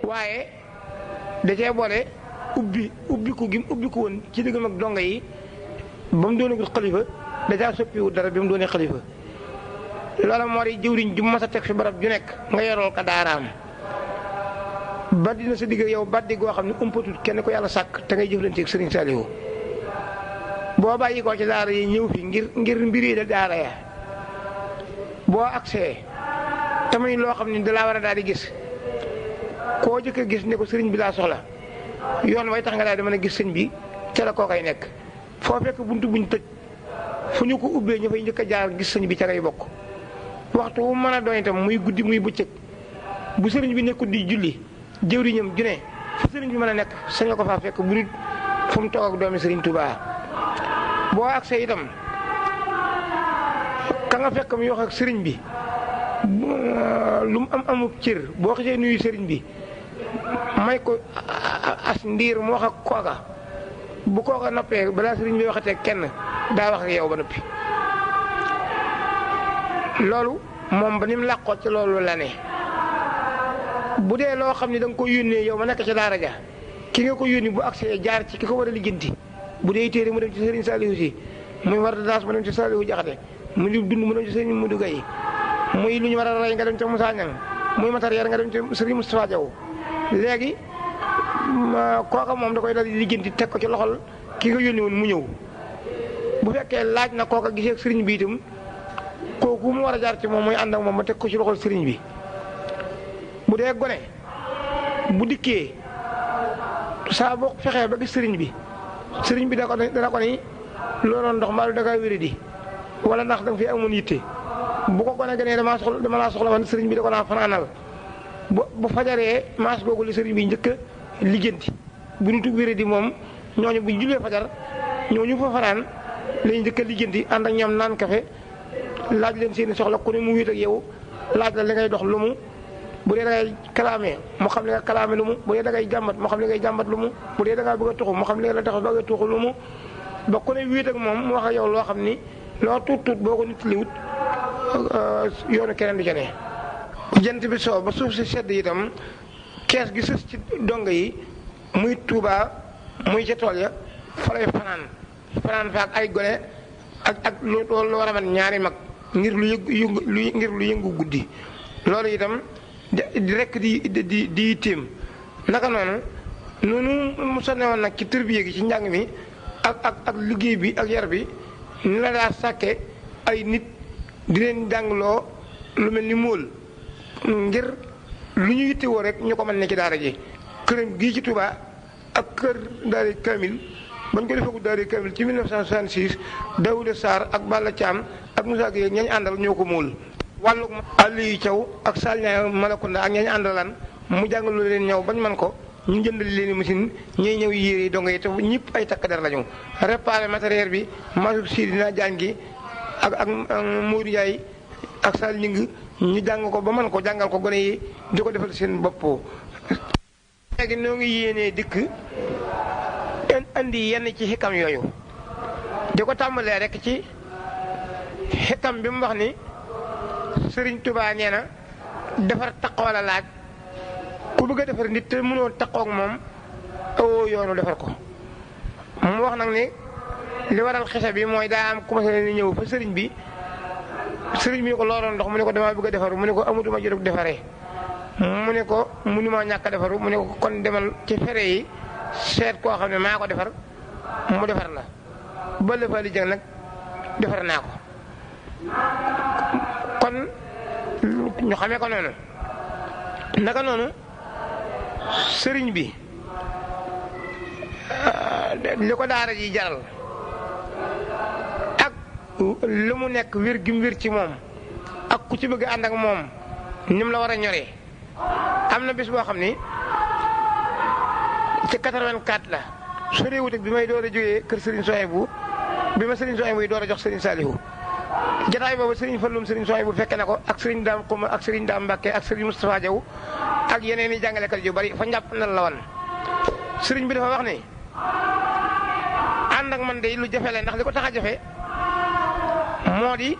waaye da cee boole ubbiku gi mu ubbiku woon ci diggam ak donga yi ba mu doonagul xalifa da caa soppiwu dara bi mu doonee xalifa loola moo di jëwriñ ju mas a teg fi barab ju nekk nga yorol ko daaraam ba dina sa digg yow baddi goo xam ne umpatul kenn ko yàlla sàkk te ngay jëflanteeg Serigne Saliou boo bàyyi ko ci daara yi ñëw fi ngir mbiri da daara ya boo agsee tamit loo xam ne dalaa war a daal di gis koo jëkk a gis ne ko sëriñ bi laa soxla yoon way tax nga daal di mën a gis sëñ bi ca la koo koy nekk foo fekk buntu buñ tëj fu ñu ko ubbee ñu fay njëkk a jaar gis sëñ bi ca ngay bokk waxtu wu mën a doon itam muy guddi muy bëccëg bu sëriñ bi nekkul di julli jëwriñam ju ne fu sëriñ bi mën a nekk sañ nga ko faa fekk bu nit fu mu toog ak doomi sëriñ Touba boo agsee itam ka nga fekk mu wax ak sëriñ bi lu mu am amub cër boo xasee nuyu sëriñ bi may ko as ndiir mu wax ak kooka bu kooka noppee balaa sëriñ bi waxatee kenn daa wax ak yow ba noppi loolu moom ba ni mu làqoo ci loolu la ne bu dee loo xam ne da nga ko yónnee yow ma nekk ci daara ja ki nga ko yónni bu agsee jaar ci ki ko war a lijjanti bu dee téere mu dem ci Serigne Saliou si muy war daas mu dem ci Saliou Jaxate muy dund mu dem ci Serigne Modou Gaye muy lu ñu war a rey nga dem ca Moussa Niang muy matériel nga dem ci Serigne Moustapha Diaw léegi kooka moom da koy dal di lijjanti teg ko ci loxol ki nga yónni woon mu ñëw bu fekkee laaj na kooka gisee ak Serigne bi itam kooku mu war a jaar ci moom mooy ànd ak moom ma teg ko ci loxol Serigne bi bu dee gone bu dikkee saa boo fexee ba gis Serigne bi sëriñ bi dana ko ni looloon ndox maa da ngaa wéri di wala ndax da nga fi amoon yitte bu ko gone gënee dama laa soxla man sëriñ bi da ko naa fanaanal bu fajaree maas googu li sëriñ bi njëkk a lijjanti bu nitu wéri di moom ñooñu bu julee fajar ñooñu fa fanaan lañu njëkk a lijjanti ànd ak ñoom naan kafe laaj leen seeni soxla ku ne mu wéet ak yow laaj la li ngay dox lu mu bu dee da ngay kalaame mu xam li nga kalaame lu mu bu dee da ngay jàmbat mu xam li ngay jàmbat lu mu bu dee da ngaa bëgg a tuxu mu xam li nga la tax bëgg a tuxu lu mu ba ku ne wéet ak moom mu wax ak yow loo xam ni loo tuut boo ko nit liwut yoonu keneen du ca ne jant bi soo ba suuf si sedd itam kees gi sës ci donga yi muy Touba muy ca tool ya fa lay fanaan fa ak ay gone ak lu war a mat ñaari mag ngir lu yëngu guddi loolu itam di rekk di téem naka noonu mu sonne woon nag ci tërbiye gi ci njàng mi ak liggéey bi ak yar bi ni la daa sàkke ay nit di leen jàngloo lu mel ni móol ngir lu ñu yittewoo rek ñu ko mën ne ci daara ji këram gii ci Touba ak kër daara Kamil bañ ko defagul daara Kamil ci 1966 Daouda Sarr ak Balla Thiam ak Moussa Gueye ñañ àndal ñoo ko móol wàllu Aliou Thiaw ak Salña Malakunda ak ñañ àndalaan mu jàngalu leen ñëw bañ man ko ñu jëndal leen machine ñuy ñëw yére yi dongo yi te ñëpp ay takk der lañu réparé matériel bi Masou Sidina Diagne gi ak Modou Ndiaye ak Sall Ñing ñu jàng ko ba man ko jàngal ko gone yi di ko defal seen bopp. léegi noo ngi yéenee dikk andi yenn ci xikam yooyu di ko tàmbalee rek ci xikam bi mu wax ni Sëriñ Touba nee na defar taqoo la laaj ku bëgg a defar nit te mënoo taqoo ak moom awoo yoonu defar ko mu wax nag ni li waral xisa bi mooy daa am commencé ni ñëw fa sëriñ bi ko looloon ndox mu ne ko damaa bëgg a defaru mu ne ko amatuma jotug defaree mu ne ko mënuma ñàkk a defaru mu ne ko kon demal ci fere yi seet koo xam ne maa ko defar mu defar la ba la li jëng nag defar naa ko kon ñu xamee ko noonu naka noonu sëriñ bi li ko daara ji jaral ak lu mu nekk wér gi mu wér ci moom ak ku ci bëgg ànd ak moom ni mu la war a ñoree am na bis boo xam ni ci 84 la soriwut ak bi may door a jógee kër Serigne Souhaïbou bi ma Serigne Souhaïbou yi door a jox Serigne Saliou jataay boobu Serigne Falloum Serigne Souhaïbou fekke na ko ak Serigne Dame Xuma ak Serigne Dame Mbacke ak Serigne Moustapha Diaw ak yeneen i jàngalekat yu bari fa njàpp na la woon Serigne bi dafa wax ni ànd ak man de lu jafe la ndax li ko tax a jafe moo di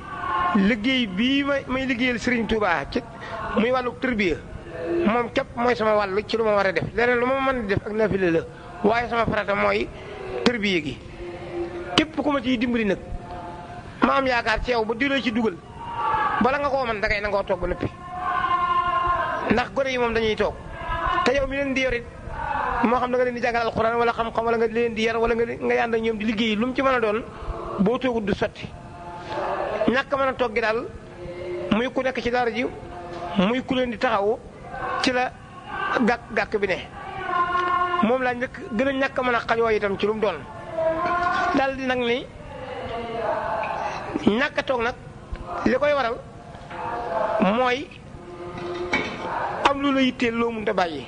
liggéey bii may liggéeyal Serigne Touba ci muy wàllu tërbiya moom képp mooy sama wàll ci lu ma war a def leneen lu ma mën di def ak nafila la waaye sama farata mooy tërbiye gi képp ku ma ciy dimbali nag ma am yaakaar ci yow ba di la ci dugal bala nga koo mën dangay nangoo toog ba noppi ndax gone yi moom dañuy toog te yow mi leen di yorit moo xam da nga leen di jàngal alxuraan wala xam-xam wala nga leen di yar wala nga yànd ak ñoom di liggéey lu mu ci mën a doon boo toogut du sotti ñàkk mën a toog gi daal muy ku nekk ci daara ji muy ku leen di taxawu ci la gàkk bi ne moom laa gën a ñàkk mën a xajoo itam ci lu mu doon daal di nag ni ñàkk a toog nag li koy waral mooy am lu la yitteel loo mënut a bàyyi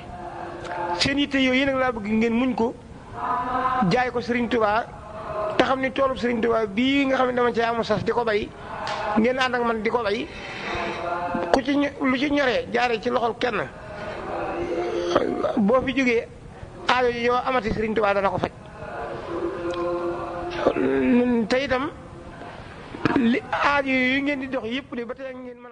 seen yitte yooyu nag laa bëgg ngeen muñ ko jaay ko Serigne Touba te xam ni toolub Serigne Touba bii nga xam ne dama cee amu sas di ko bay ngeen ànd ak man di ko bay ku ci lu ci ñoree jaaree ci loxol kenn boo fi jógee aajo yoo amati Serigne Touba dana ko faj te itam li aajo yi ngeen di dox yëpp de ba tey ngeen mën a